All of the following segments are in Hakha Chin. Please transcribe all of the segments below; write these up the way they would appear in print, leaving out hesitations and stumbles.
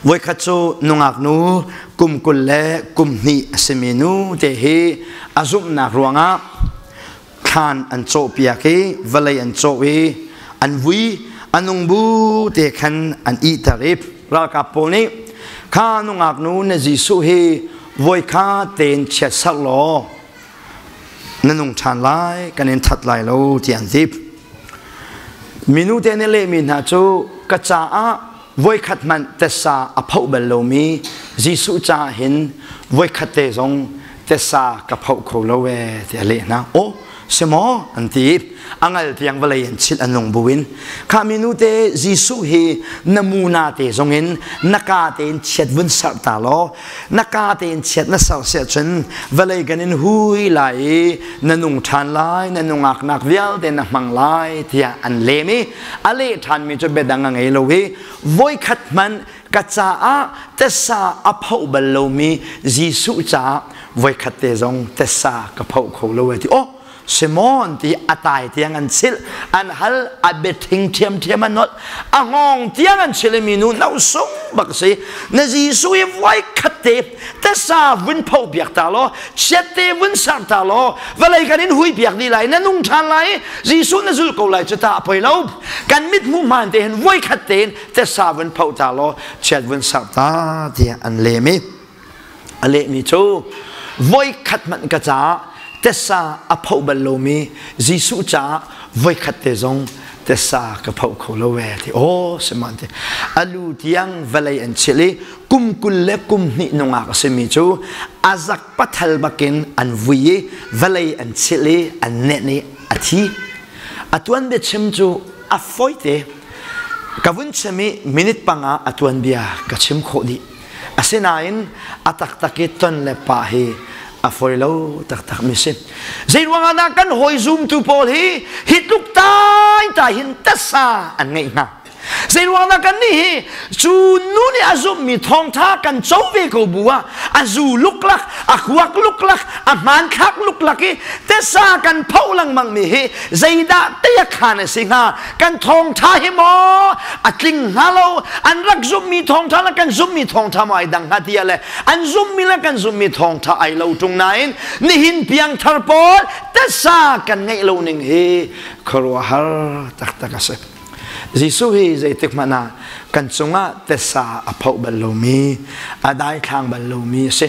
Voikhat cu nungak nu kum 20 le kum 2 a simi nu te hi a zumhnak ruangah thlan an cawhpiak i vawlei an cawh i an vui a nung bu te khan an ihter i ralkap pawl nih kha nungak nu na Jesuh hi voikha tein chiatserh law na nung ṭhan lai kan in that lai lo ti an ti. Minu te nih lehmi hna cu ka caah voikhat hmanh tessa a phoh bal lomi Jesuh caah hin voikhat te zong tessa ka phoh kho lo ee ti a leh hna. Aw si maw an ti. A ngal tiang vawlei an chilh an nung buin kha minu te Jesuh hi na muna te zong in na ka tein chiat vun serh ta law na ka tein chiat na serh siah cun vawlei kan in hui lai i na nung ṭhan lai na nungaknak vialte na hmang lai tiah an lem i a leh ṭhanmi cu biadang a ngei lo i voikhat hmanh ka caah tessa a phoh bal lomi Jesuh caah voikhat te zong tessa ka phoh kho lo e ti oh Simon ti a tai tiang an chilh an hal a biathing ṭhiamṭhiam an nolh a hngawng tiang an chilh mi nu no sung bak si na Jesuh i voi khat te tasa vun pho biak ta law chiat te vun ser ta law vawlei kan in hui biak dih lai na nung ṭhan lai Jesuh na zul ko lai cu ta a poi lo kan mit hmuh hmaan te hin voi khat tein tasa vun pho ta law chiat vun ser ta tiah an lem i A lehmi cu voikhat hmanh ka caah tessa a phoh bal lomi Jesuh caah voikhat te zong tessa ka phoh kho lo ee ti aw siman ti alu tiang vawlei an chilh i kum 20 le kum 2 nungak a simi cu a zak pathal bakin an vui i vawlei an chilh i an nenh i a thi a tuan biachim cu a fawite ka vun chim i minute panga a tuanbia ka chim khawh dih. Asinain a taktak i ton le pah hi a fawi lo taktak mi si. Zei ruangah dah kan hawi zumtu pawl hi hi tluk tai tai hin tasa an ngeih hnga? Zei ruangah dah kan nih hi cu nu nih a zumhmi thawngtha kan co ve ko bu ah a zu luklak, a huak luklak, a hmanthlak luklak i tasa kan pho lengmang mi hi zeidah te a khan a si hnga? Kan thawngtha hi maw a tling hnga lo an rak zumhmi thawngtha le kan zumhmi thawngtha maw ai dang hnga ti le an zumhmi le kan zumhmi thawngtha ai lo ṭung nain nihin piangthar pawl tasa kan ngeih lo ning hi khuaruahhar taktak a si. Jesuh hi zeitik hmanh ah kan cungah tasa a phoh bal lomi a daithlang bal lomi a si.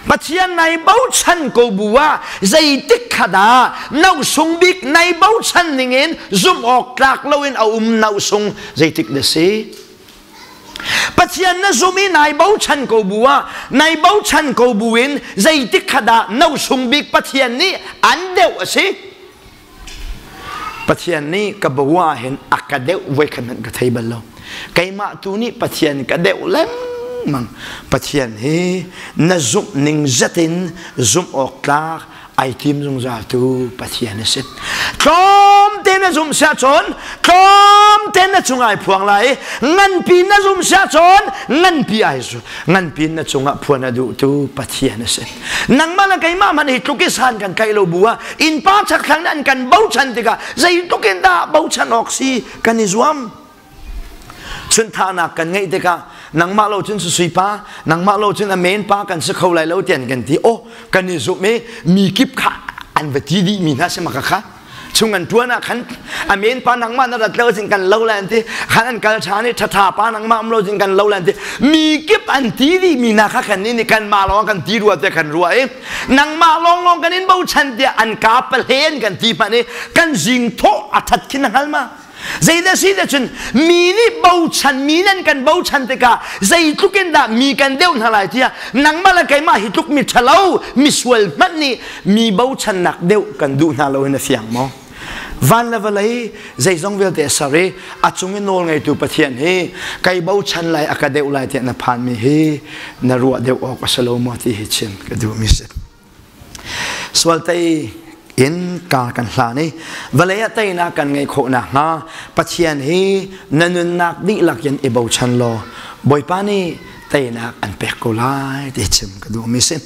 Pathian nai bochan ko bu ah zeitik kha dah nosung bik nai bochan ningin zumh awk tlak loin a um nosung zeitik na si? Pathian na zum i nai bochan ko bu ah nai bochan ko bu in zeitik kha dah nosung bik Pathian nih an deuh a si? Pathian nih ka bua hin a ka deuh voikhat hmanh ka thei bal lo. Keimah tu nih Pathian ka deuh lengmang. Pathian hi na zumh ning zat in zumh awk tlak ai tim zungzal tu Pathian a si. Tlawm te na zumh siah cun tlawm te na cung ai phuang lai. Nganpi na zumh siah cun nganpi ai zu. Nganpi na cungah phuan a duh tu Pathian a si. Nangmah le keimah hmanh hi tluk i san kan tlaih lo bu ah innpa chakthlang nih an kan bochan tikah zeitluk in dah bochan awk si kan i zuam. Chunthahnak kan ngeih tikah nangmah lo cun susui pa, nangmah lo cun a men pa kan si kho lai lo tian kan ti. Oh, kan i zumh i mi kip kha an va ti dih mi hna si maka kha. Chung an tuan ah khan a men pa nangmah na rat lo cun kan lo lai an ti khan an kal ṭhan i ṭhaṭha pa nangmah um lo cun kan lo lai an ti mi kip an ti dih mi hna kha kan nih kan mah lawng kan ti rua tiah kan ruah i nangmah lawnglawng kan in bochan tiah an ka pahlen kan ti hmanh i kan zing thawh a ṭhat khin na hngal ma? Zeidah si dah cun mi nih bochan mi nan kan bochan tikah zeitluk in dah mi kan deuh hna lai tiah nangmah le keimah hi tluk mi ṭhalo misual hmanh nih mi bochannak deuh kan duh hna lo hin a fiang maw? Van le vawlei zeizong vialte a ser i a cung i nawl ngeitu Pathian hi kai bochan lai a ka deuh lai tiah na phanmi hi na ruah deuh awk a si lo maw ti hi chim ka duhmi si. Sual tei in kar kan hlan i vawlei ah teinak kan ngeih khawh nakhnga Pathian hi na nunnak dihlak in i bochan law Bawipa nih teinak an pek ko lai ti chim ka duhmi si.